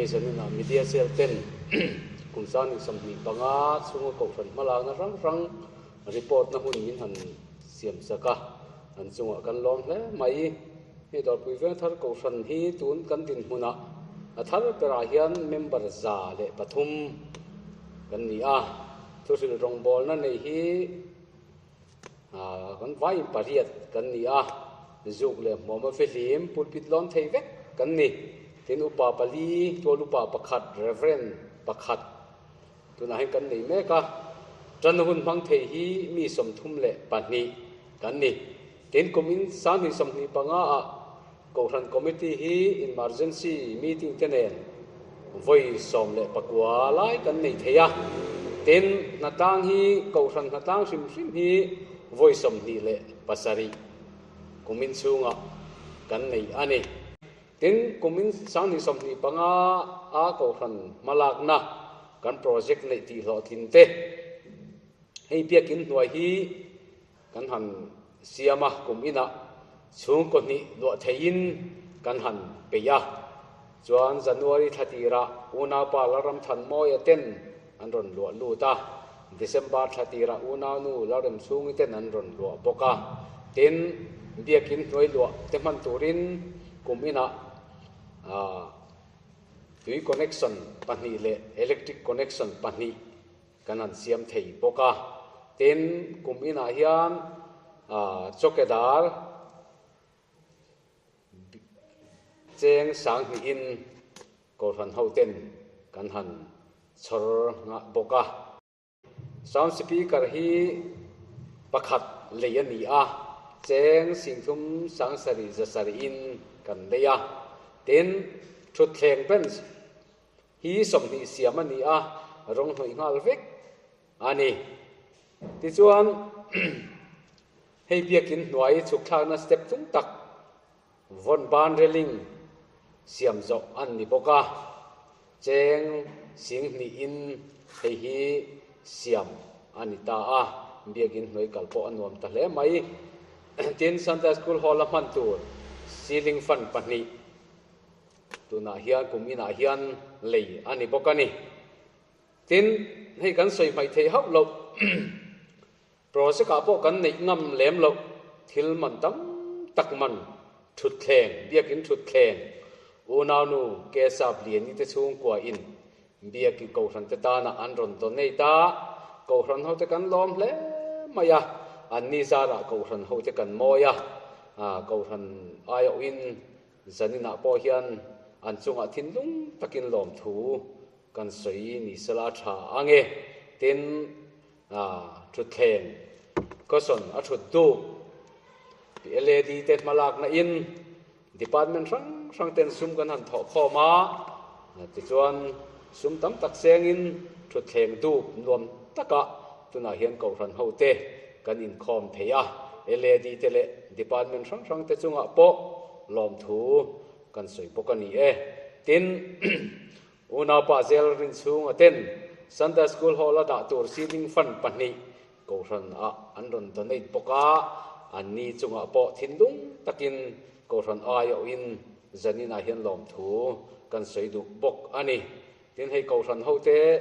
Hei zaninah media cell ten kum 2025 chhunga kohhran hmalakna hrang hrang report na hun min han siam sak a, an chungah kan lawm hle mai. Hei Dawrpui Vengthar Kohhran hi tun kan dinhmunah a thar berah hian member 103 kan ni a, thuhril rawngbawlna nei hi kan vaiin pariat kan ni a, zuk leh hmuam a fihlim pulpit lawn thei vek kan ni. Tin, upa pali, tual upa pakhat, Reverend pakhat tunah hian kan nei mek a, tan hun hmang thei hi mi 32 kan ni. Tin, kum in 2025 ah Kohhran Committee hi emergency meeting te nen vawi 19 lai kan nei thei a. Tin, hnatlang hi Kohhran hnatlang hrim hrim hi vawi 27 kumin chhungah kan nei a ni. Tin, kumin 2025 a Kohhran hmalakna kan project neih tih hlawhtlin te hei biakin hnuai hi kan han siam a, kum inah chhungkaw hnih luah theihin kan han peih a. Chuan January thla tirah unaupa Lalramthanmawia ten an rawn luah lut a, December thla tirah unaunu Lalremchhungi ten an rawn luah bawk a. Tin, biakin hnuai luah te hman turin kum inah tui connection pahnih leh electric connection pahnih kan han siam thei bawk a. Tin, kum inah hian chawkedar cheng sanghnihin Kohhran hoten kan han chhawr nghah bawk a. Sound speaker hi pakhat lei a ni a, cheng singthum sangsarih zasarihin kan lei a. Tin, thutthleng bench hi 20 siam a ni a, rawng hnawih nghal vek a ni. Tichuan, hei biakin hnuai chhuk thlakna step chung tak vawn ban railing siam zawh an ni bawk a, cheng sing hnihin hei hi siam a ni ta a, biakin hnuai kal pawh a nuam ta hle mai. Tin, Sunday School Hall a hman tur ceiling fan pahnih tunah hian kum inah hian lei a ni bawk a ni. Tin, hei kan sawi hmaih theih hauh loh, project ah pawh kan neih ngam lem loh thil man tam tak man, thutthleng, biakin thutthleng, unaunu Kesap Liani te chhungkua in biakin Kohhran te tana an rawn donate a, Kohhran ho te kan lawm hle mai a, an ni zarah Kohhran ho te kan mawi a, Kohhran aiawhin zaninah pawh hian an chungah thinlung takin lawmthu kan sawi ni sela tha ang e. Tin, thutthleng cushion a thut duh tih LAD te hmalakna in department hrang hrang ten sum kan han thawh khawm a, tichuan sum tam tak sengin thutthleng dup nuam takah tunah hian Kohhran ho te kan inkhawm thei a, LAD te leh department hrang hrang te chungah pawh lawmthu kan sawi bawk a ni e. Tin, unaupa zel rin chhunga ten Sunday School Hall a dah tur ceiling fan pahnih Kohhran ah an rawn donate bawk a, an ni chungah pawh thinlung takin Kohhran aiawhin zaninah hian lawmthu kan sawi duh bawk a ni. Tin, hei Kohhran hote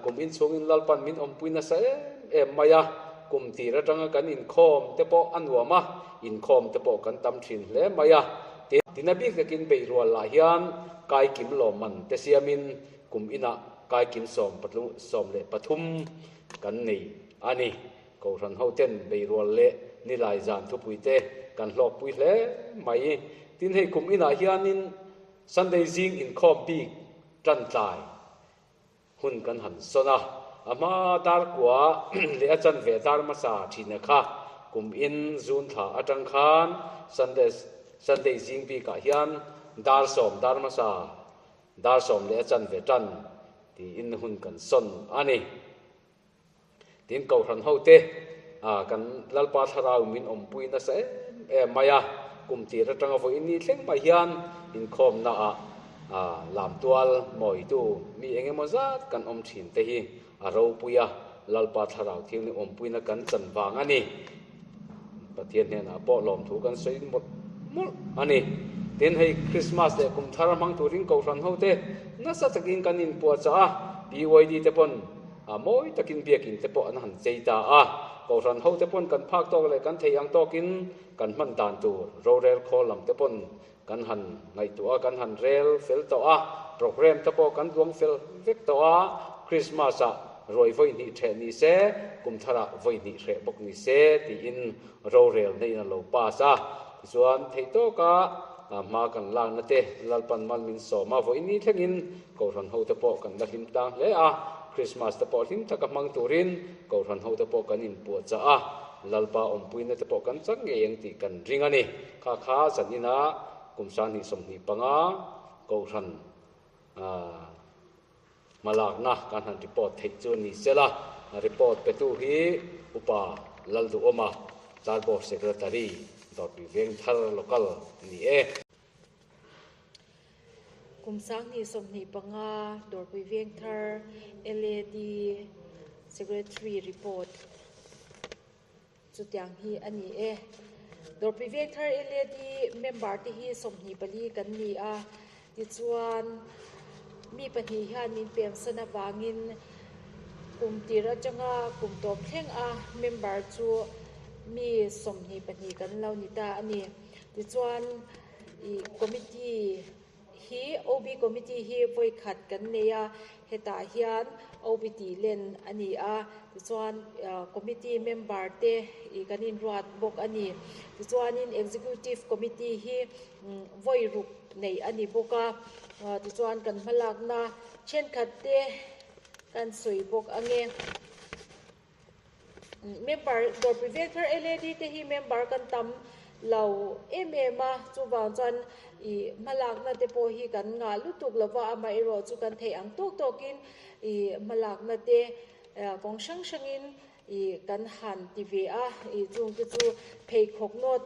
kum inchhungin Lalpan min awmpui nasa em em mai a, kum tir atanga kan inkhawm te pawh a nuam a, inkhawm te pawh kan tam thin hle mai a. Tin, a bik takin beihrual lah hian kaikim lawmman te siamin kum inah kaikim 13 kan nei a ni. Kohhran hoten beihrual leh nilai zan thupui te kan hlawkpui hle mai. Tin, hei kum inah hianin Sunday zing inkhawm bik tan tlai hun kan han sawn a, a hma dar kua leh a chan ve dar hmasa thina kha kum in June thla atang khan Sunday Sunday zing bikah hian dar 10 dar hmasa dar 10 leh a chan ve tan tiin hun kan sawn a ni. Tin, Kohhran hote kan Lalpa Thlarau min awmpui nasa em em mai a, kum tir atanga vawiin ni thleng mai hian inkhawmna ah lamtual mawitu mi eng emaw zat kan awm thin te hi a ropui a, Lalpa Thlarau Thianghlim awmpuina kan chan vang a ni. Pathian hnenah pawh lawmthu kan sawi mawlh mawlh a ni. Tin, hei Krismas leh kum thar hmang turin Kohhran hote nasa takin kan inpuahchah a, PYD te pawn mawi takin biakin te pawh an han chei ta a. Kohhran hote pawn kan phak tawk leh kan thei ang tawkin kan hman dan tur rorel khawl lam te pawn kan han ngaihtuah a, kan han rel fel tawh a, programme te pawh kan duang fel vek tawh a, Krismas ah ruai vawi hnih hreh ni se, kum tharah vawi hnih hreh bawk ni se tiin rorel neiin a lo pass a, tichuan theih tawka hma kan lakna te Lalpan mal min sawm a, vawiin ni thlengin Kohhran hote pawh kan la hlim tlang hle a, Krismas te pawh hlim taka hmang turin Kohhran hote pawh kan inpuahchah a, Lalpa awmpuina te pawh kan chak ngei ang tih kan ring a ni. Kha kha zanina kum 2025 Kohhran hmalakna kan han report theih chu ni sela, report petu hi Upa Lalduhawma, Charbawr Secretary, Dawrpui Vengthar Local ni e. Kum 2025 Dawrpui Vengthar LAD Secretary report chutiang hi a ni e. Dawrpui Vengthar LAD member te hi 24 kan ni a, tichuan mi pahnih hian min pemsan avangin kum tir atanga kum tawp thleng a member chu mi 22 kan lo ni ta a ni. Tichuan ih committee hi OB committee hi vawi khat kan nei a, hetah hian OB tih len a ni a, tichuan committee member te ih kan inruat bawk a ni. Tichuanin executive committee hi vawi ruk neih a ni bawk a, tichuan kan hmalakna thenkhat te kan sawi bawk ange. Member dawr private thar LAD te hi member kan tam lo em em a, chuvang chuan ih hmalakna te pawh hi kan ngah lutuk lo va, amaherawh chu kan theih ang tawk tawkin ih hmalakna te kawng hrang hrangin ih kan han ti ve a, ih chung te chu pheikhawk nawt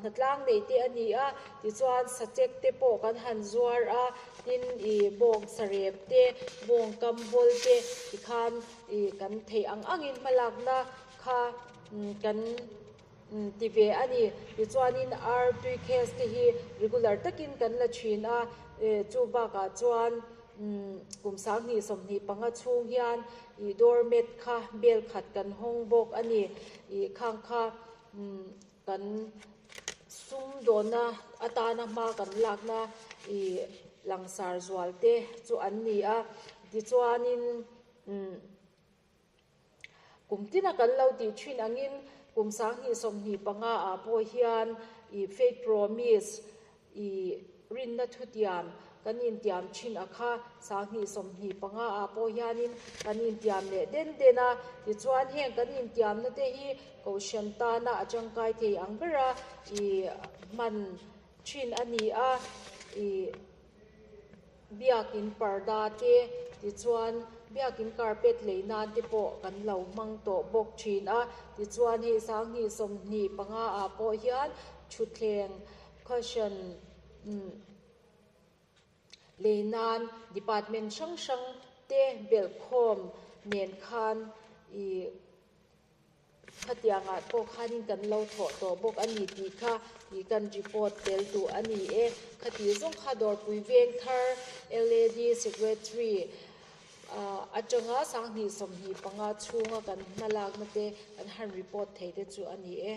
hnatlang neih te a ni a, tichuan sachek te pawh kan han zuar a, tin ih bawng sarep te, bawng kam bawl te tikhan. I kan theih ang angin hmalakna kha kan ti ve a ni. Tichuanin ar tui case te hi regular takin kan la thin a, chu bakah chuan kum 2025 chhung hian i doormat kha bel khat kan hawng bawk a ni. I khang kha kan sum dawnna atana hma kan lakna i langsar zual te chu an ni a. Tichuanin Umm. Kum tina kan lo tih thin angin kum 2025 ah pawh hian i faith promise i rinna thutiam kan intiam thin a kha 2025 ah pawh hianin kan intiam leh den den a. Tichuan heng kan intiamna te hi Kohhran tana a tangkai thei ang bera i hman thin a ni a. I. Biakin parda te tichuan biakin carpet lei nan te pawh kan lo hmang tawh bawk thin a, tichuan hei 2025 ah pawh hian thutthleng cushion lei nan department hrang hrang te belhkhawm nen khan ih. Khatiangah pawh khanin kan lo thawh tawh bawk a ni tih kha ih kan report tel duh a ni e. Khati zawng kha Dawrpui Vengthar LAD Secretary atanga 2025 chhunga kan hmalakna te kan han report thei te chu a ni e.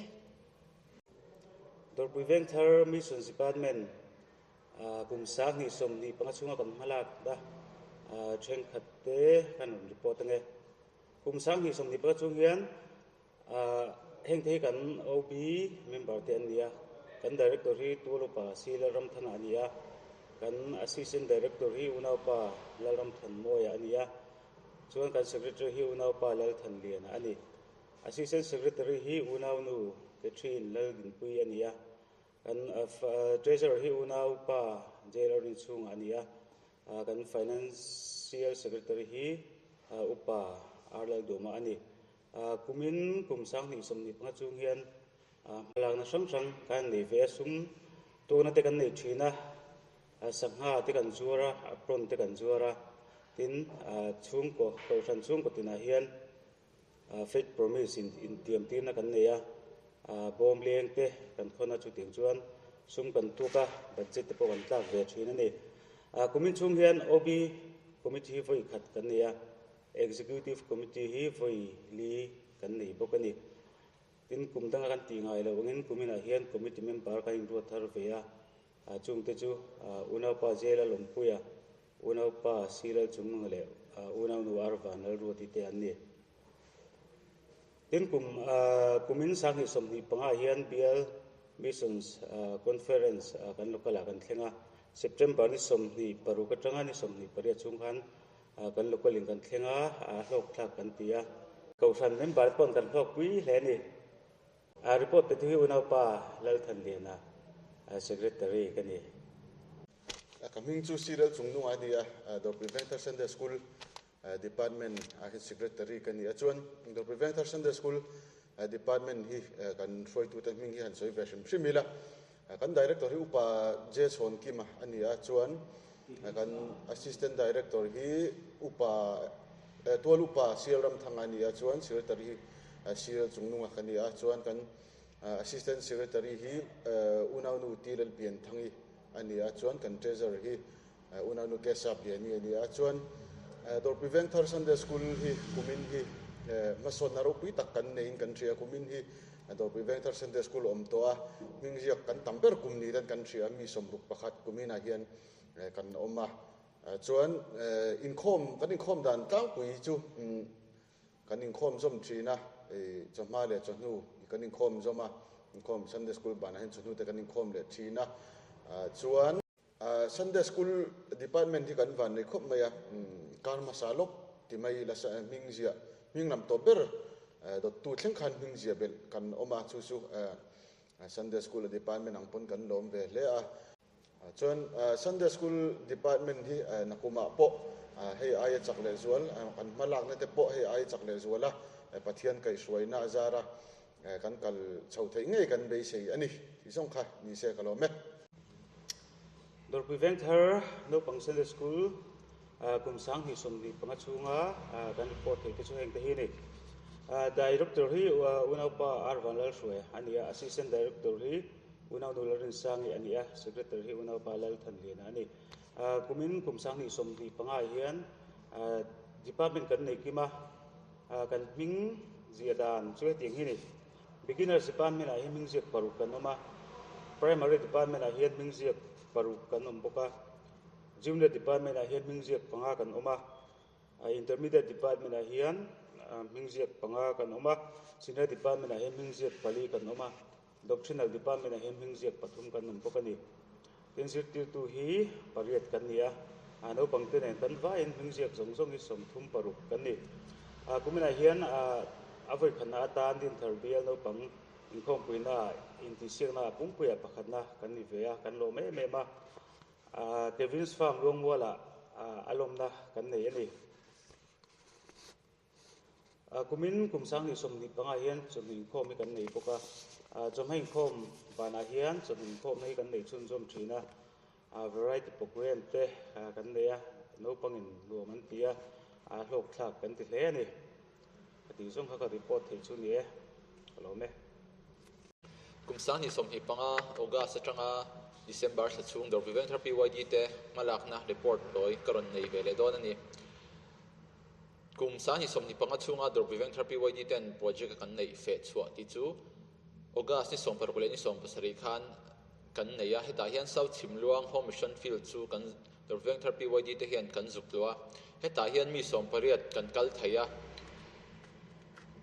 Dawrpui Vengthar Missions Department kum 2025 chhunga kan hmalakna thenkhat te kan rawn report ange. Kum 2025 chung hian heng te hi kan OB member te an ni a, kan Director hi Tualupa C Lalramthanga a ni a, kan Assistant Director hi Unaupa Lalramthanmawia a ni a, chuan kan Secretary hi Unaupa Lalthanliana a ni. Assistant Secretary hi Unaunu Catherine Laldinpuii a ni a, kan Treasurer hi Unaupa Jailer Rinchhunga a ni a, Kan Financial Secretary hi Upa R Lalduma a ni. Kumin kum 2025 chung hian hmalakna hrang hrang kan nei ve a, sum tawna te kan nei thin a, sangha te kan zuar a, apron te kan zuar a, tin chhungkaw, kohhran chhungkaw tinah hian Faith Promise in intiamtirna kan nei a, bawm leng te kan khawn a, chutiang chuan. sum kan tuk a, budget te pawh kan tlak ve thin a ni. Kumin chhung hian OB Committee hi vawi khat kan nei a, Executive Committee hi vawi li kan nei bawk a ni. Tin, kum danga kan tih ngai loh angin kuminah hian Committee member kan inruat thar ve a, chungte chu Unaupa Jail-a Lawmpuia, Unaupa Silal Chungnunga leh Unaunu Arvan Lalruati te an ni. Tin, kum kumin 2025 hian Bial Missions Conference kan local ah kan thleng a, September ni 26 atanga ni 28 chhung khan kan local in kan thleng a, hlawk thlak kan ti a. Kohhran member te pawn kan hlawkpui hle a ni. Report pe tu hi unaupa Lalthanliana, Secretary ka ni. Ka hming chu Cyril Chungnunga a ni a, Dawrpui Vengthar Sunday School Department ah hian Secretary ka ni a. Chuan Dawrpui Vengthar Sunday School Department hi kan hruaitute hming hi han sawi ve hrim hrim ila. Kan Director hi Upa J Chhawnkima a ni a, chuan kan Assistant Director hi Upa Tual Upa Sial Ramthanga a ni a, chuan Secretary hi Sial Chungnunga ka ni a, chuan kan Assistant Secretary hi Unaunu T Lalpianthangi a ni a, chuan kan Treasurer hi Unaunu Kesap Liani a ni a, chuan Dawrpui Vengthar Sunday School hi kumin hi hmasawnna ropui tak kan neiin kan hria, kumin hi Dawrpui Vengthar Sunday School awm tawh a, hming ziak kan tam ber kum ni dan kan hria, mi 61 kuminah hian kan awm a, chuan inkhawm kan inkhawm dan tlangpui hi chu kan inkhawm zawm thin a, chawhma leh chawhnu kan inkhawm zawm a, inkhawm Sunday School banah hian chawhnu te kan inkhawm leh thin a, chuan. Sunday School Department hi kan van nei khawp mai a, kar hmasa lawk ti mai la hming ziah, hming lam tawp ber dawttu thleng khan hming ziah belh kan awm a, chu chu Sunday School Department ang pawn kan lawm ve hle a. Chuan Sunday School Department hi nakumah pawh hei aia chak leh zual, kan hma lakna te pawh hei aia chak leh zual a, Pathian kaihhruaina a zar a, kan kal chho theih ngei kan beisei a ni tih zawng kha ni se ka lawm e. Dawrpui Vengthar Naupang Sunday School kum 2025 chhunga kan report theih te chu heng te hi a ni. Director hi Unaupa R Vanlalhruaia a ni a, Assistant Director hi Unaunu Lalrinsangi a ni a, Secretary hi Unaupa Lalthanliana a ni. Kumin kum 2025 hian Department kan nei kim a, kan hming ziah dan chu hetiang hi a ni. Beginners Department ah hian hming ziak paruk kan awm a, Primary Department ah hian hming ziak paruk kan awm bawk a, Junior Department ah hian hming ziak panga kan awm a, Intermediate Department ah hian hming ziak panga kan awm a, Senior Department ah hian hming ziak pali kan awm a, Doctrinal Department ah hian hming ziak pathum kan awm bawk a ni. Tin, zirtirtu hi pariat kan ni a, naupang te nen kan vaiin hming ziak zawng zawng hi 36 kan ni. Kuminah hian a vawikhatna atan Dinthar bial naupang inkhawmpuina intihsiakna pumpuiah pakhatna kan ni ve a, kan lawm em em a. Kevin's Farm Luangmualah a lawmna kan nei a ni. Kumin kum 2025 hian chawhnu inkhawm hi kan nei bawk a, chawhma inkhawm banah hian chawhnu inkhawmna hi kan nei chhunzawm thin a, variety program te kan nei a, naupangin nuam an ti a, hlawk thlak kan ti hle a ni. Ka tih zawng kha ka report theih chu ni e, ka lawm e. Kum 2025 August atanga December thla chhung Dawrpui Vengthar PYD te hmalakna report tawi ka rawn nei ve leh dawn a ni. Kum 2025 chhunga Dawrpui Vengthar PYD ten project a kan neih feh chhuah tih chu August ni 60 leh ni 70 khan kan nei a, hetah hian South Chhimluang Home Mission Field chu kan Dawrpui Vengthar PYD te hian kan zuk tluh a, hetah hian mi 18 kan kal thei a,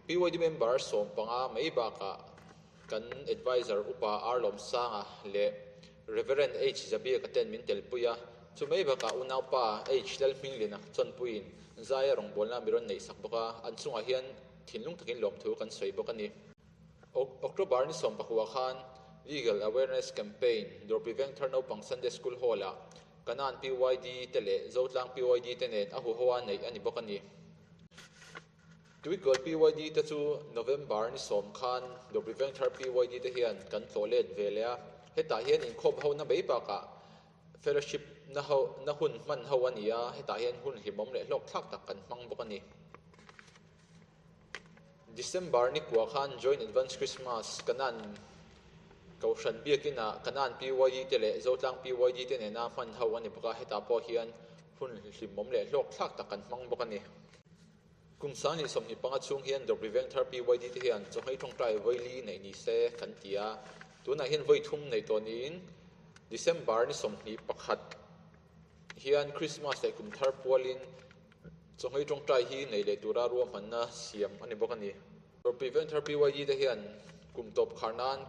PYD member 15 mai bakah kan advisor Upa R Lawmsanga leh Reverend H Zabiaka ten min telpui a, chu mai bakah unaupa H Lalhminglina chawnpuiin Zaia rawngbawlna mi rawn neihsak bawk a, an chungah hian thinlung takin lawmthu kan sawi bawk a ni. October ni 19 khan Legal Awareness Campaign Dawrpui Vengthar Naupang Sunday School Hall-ah Kanan PYD te leh Zotlang PYD te nen a huhoa neih a ni bawk a ni. Tuikawl PYD te chu November ni 10 khan Dawrpui Vengthar PYD te hian kan tlawh let ve leh a, hetah hian inkhawm ho na mai bakah fellowship na ho na hun hman ho a ni a, hetah hian hun hlimawm leh hlawk thlak tak kan hmang bawk a ni. December ni kua khan Joint Advance Christmas kanan. Kohhran Biakin ah Kanan PYD te leh Zotlang PYD te nena hman ho a ni bawk a, hetah pawh hian hun hlimawm leh hlawk thlak tak kan hmang bawk a ni. Kum 2025 chhung hian Dawrpui Vengthar PYD te hian chawhmei tawngtai vawi li neih ni se kan ti a, tunah hian vawi thum neih tawh niin December ni 21 hian Christmas leh kum thar pualin chawhmei tawngtai hi neih leh tura ruahmanna siam a ni bawk a ni. Dawrpui Vengthar PYD te hian kum tawp khar nan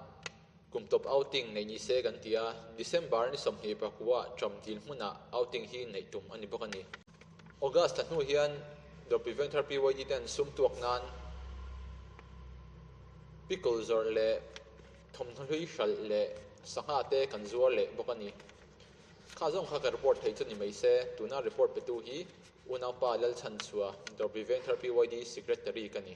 kum tawp outing neih ni se kan ti a, December ni 29 ah Tram dil hmunah outing hi neih tum a ni bawk a ni. August thla hnu hian Dawrpui Vengthar PYD ten sum tuak nan pickle zawrh leh thawmhnaw hlui hralh leh sangha te kan zuar leh bawk a ni. Kha zawng kha ka report thei chu ni mai se, tuna report petu hi Unaupa Lalchhanchhuah, Dawrpui Vengthar PYD Secretary ka ni.